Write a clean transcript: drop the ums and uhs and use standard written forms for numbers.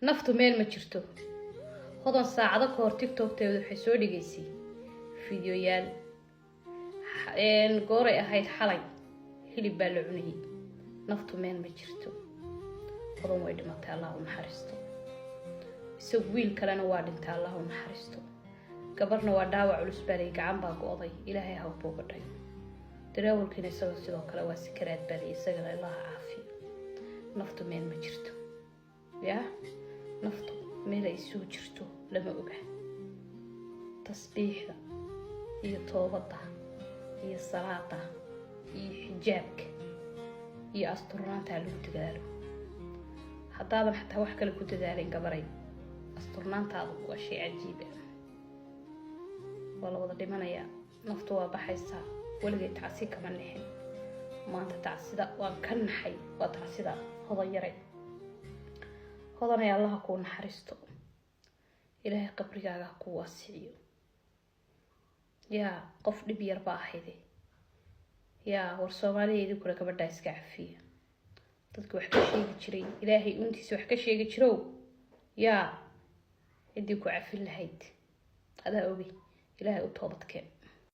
Naftu meel ma jirto. Hodan saacado ka hor TikTokteeda waxay soo dhigaysay fideoyaal. Gooray ahayd xalay, hilib baa la cunayay. Naftu meel ma jirto. Hodan way dhimatay, Allah u naxariisto. Isagu wiil kalena waa dhintay, Allah u naxariisto. Gabarna waa dhaawac culus baa lay, gacan baa go-day, Ilaahay ha boogadhay. Darawalkiina isaga sidoo kale waa sikaraad baa lay, isagana Allah caafiyo. Naftu meel ma jirto. Yaa naftu meel ay soo jirto lama oga. Tasbiixda iyo toobadda iyo salaada iyo xijaabka iyo asturnaanta lagu dadaalo. Haddaadan xataa wax kale ku dadaalayn, gabaray, asturnaantaadu waa shay cajiib ah. Waa la wada dhimanayaa, naftu waa baxaysaa. Weligay tacsi kama nixin, maanta tacsida waan ka naxay. Waa tacsida Hodan Yare. Hodanay, Allaha kuu naxariisto, Ilaahay qabrigaaga ha kuu waasiciyo. Yaa qof dhib yar ba ahayde. Yaa war Soomaaliya, idinkuna gabadhaa iska cafiya. Dadka wax ka sheegi jiray, Ilaahay untiisa wax ka sheegi jirow, yaa ciddii ku cafin lahayd adaa ogi. Ilaahay u toobadkeen.